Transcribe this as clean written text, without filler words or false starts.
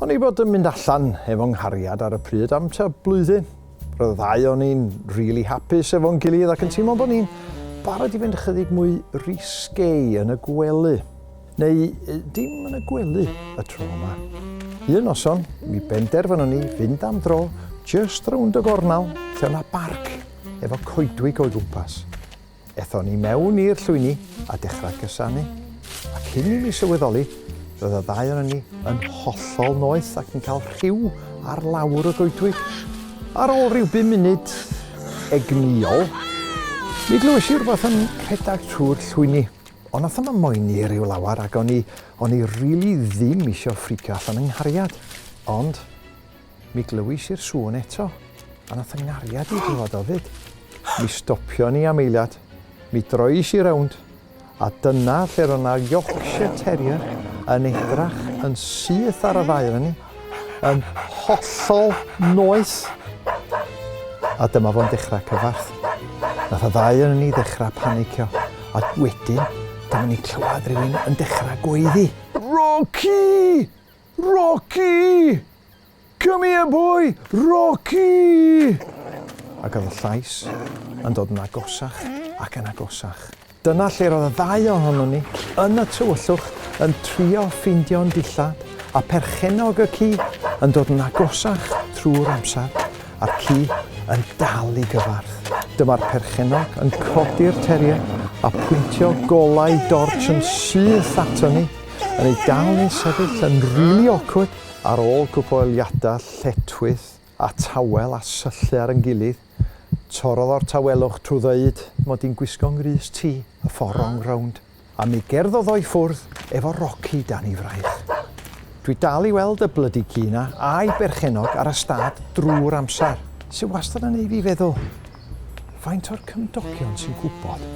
O'n i bod yn mynd allan efo 'nghariad ar y pryd am tua blwyddyn. Roedd y ddau o'n ni'n rili hapus efo'n gilydd ac yn teimlo bod ni'n barod i fynd ychydig mwy risque yn y gwely. Neu dim yn y gwely y tro yma. Un noson, mi benderfynon ni fynd am dro jyst rownd y gornel lle o'na barc efo coedwig o'i gwmpas. Ethon ni mewn i'r llwyni a dechrau cysanu. A cyn i mi sylweddoli, roedd y ddau ohonon ni yn hollol noeth ac yn cael rhyw ar lawr y goedwig. Ar ôl rhyw bum munud egnïol, mi glywes i rhywbeth yn rhedeg trwy'r llwyni. Ond nath o'm mhoeni rhyw lawer ac o'n i, o'n i rili ddim isio ffricio allan yng nghariad. Ond Mi glywis i'r sŵn eto, a nath 'y nghariad i glywad o 'fyd. Mi stopion ni am eiliad, mi drois i rownd, a dyna lle ro'dd 'na Yorkshire Terrier yn edrach yn syth ar y ddau onon ni, yn hollol noeth. A dyma fo'n dechrau cyfarth. Nath y ddau onon ni ddechrau panicio, a wedyn dyma ni'n clywed rhywun yn dechrau gweiddi. Rocky! Rocky! Come here boy! Rocky! Ac oedd y llais yn dod yn agosach ac yn agosach. Dyna lle roedd y ddau ohonon ni, yn y tywyllwch, yn trio ffeindio'n dillad, a perchennog y ci yn dod yn agosach trwy'r amser, a'r ci yn dal i gyfarth. Dyma'r perchennog yn codi'r terrier a pwyntio golau dorch yn syth aton ni, yn ei dal ni'n sefyll yn rili awkward. Ar ôl cwpl o eiliadau lletchwith a tawel a syllu ar yn gilydd, torrodd o'r tawelwch trwy ddeud mod i'n gwisgo 'nghrys T y ffordd rong rownd. A mi gerddodd o i ffwrdd efo Rocky dan ei fraich. Dwi dal i weld y blydi ci 'na a'i berchennog ar y stad drwy'r amser, sy wastad yn neud fi feddwl, faint o'r cymdogion sy'n gwybod?